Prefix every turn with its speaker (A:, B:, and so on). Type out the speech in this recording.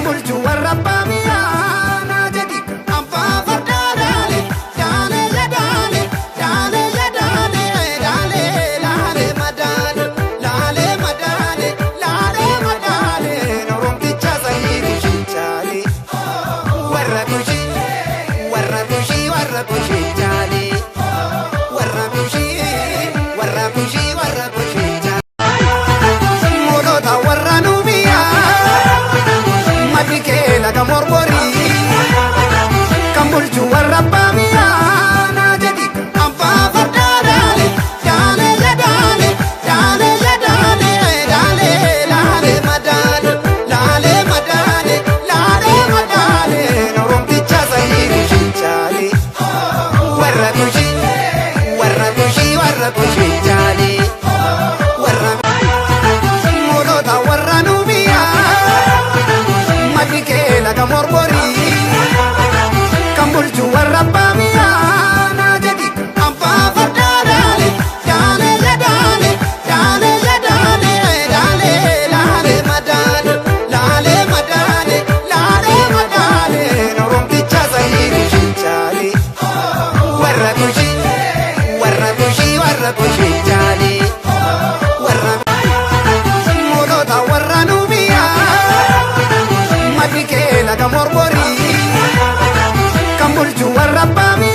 A: Bulchu warra abbaa biyyaa naa jedhi abbaa fardaa daale daale daale daale daale daale laale madaale laale madaale laale madaale oromticha sanyii kushichaale warra kushii warra kushii warra kushichaale warra kushii warra kushii warra kushichaale moolota warra nubiyaa maddi kee laga mormorii kan bulchu warra abbaa biyyaa naa jedhi abbaa fardaa daale daale daale daale daale daale laale madaale laale madaale laale madaale oromticha sanyii kushichaale warra kushii warra kushii warra kushichaale warra moolota warra nubiyaa maddi kee laga mormorii kan bulchu warra abbaa biyyaa naa jedhi abbaa fardaa daale daale daale daale daale daale laale madaale laale madaale laale madaale oromticha sanyii kushichaale warra kushii warra kushii warra kushichaale warra moolota warra nubiyaa maddi kee laga mormorii kan bulchu warra abbaa biyyaa.